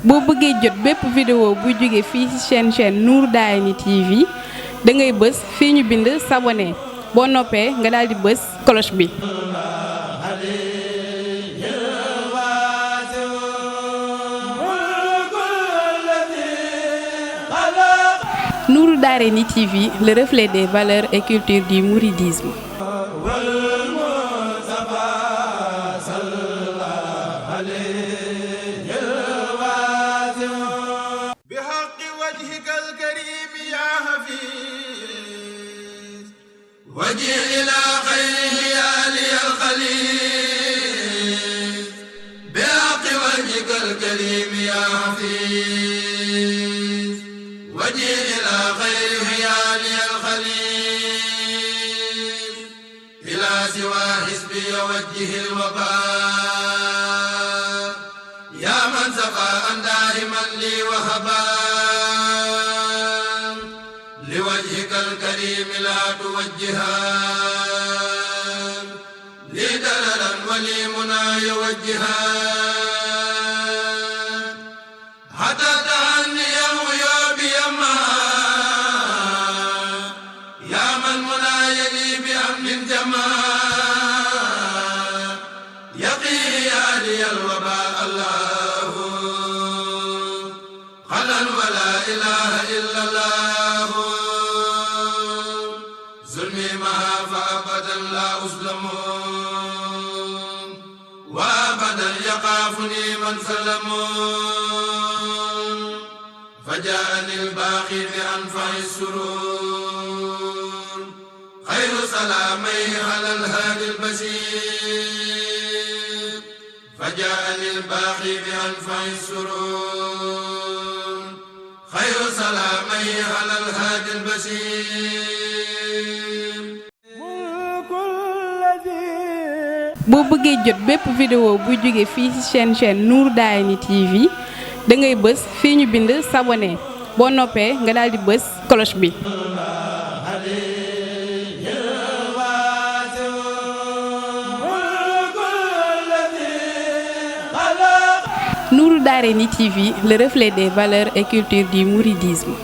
boo bëggee jot bépp vidéo bu jóge fii ci chaîne Nour Darayni TV da ngay bës fii ñu bind s'abonner boo noppee nga daal di bës cloche bi. Nour Darayni TV, le reflet des valeurs et cultures du mouridisme. وجه إلى خيره آلي الخليل بحق وجهك الكريم يا حفيظ وجه إلى خيره آلي الخليل إلى سوى حسبي وجه الوباء يا من سقى أن دائما لي وهبا لوجهك الكريم لا توجها لي دررا ولي منى يوجها حتى تعني يوم يما يا من منى يلي بأمن جما يقي لي الوباء الله خلا ولا إله إلا الله ظلمي معها فأبدا لا أسلم وأبدا يخافني من سلم فجاءني الباقي بأنفع السرور خير سلامي على الهادي البشير فجاءني الباقي بأنفع السرور خير سلامي على الهادي البشير. boo bëggee jot bépp vidéo bu jóge fii ci chaîne Nour Darayni TV da ngay bës fii ñu bind s'abonner boo noppee nga daal di bës cloche bi. Nour Darayni TV, le reflet des valeurs et cultures du mouridisme.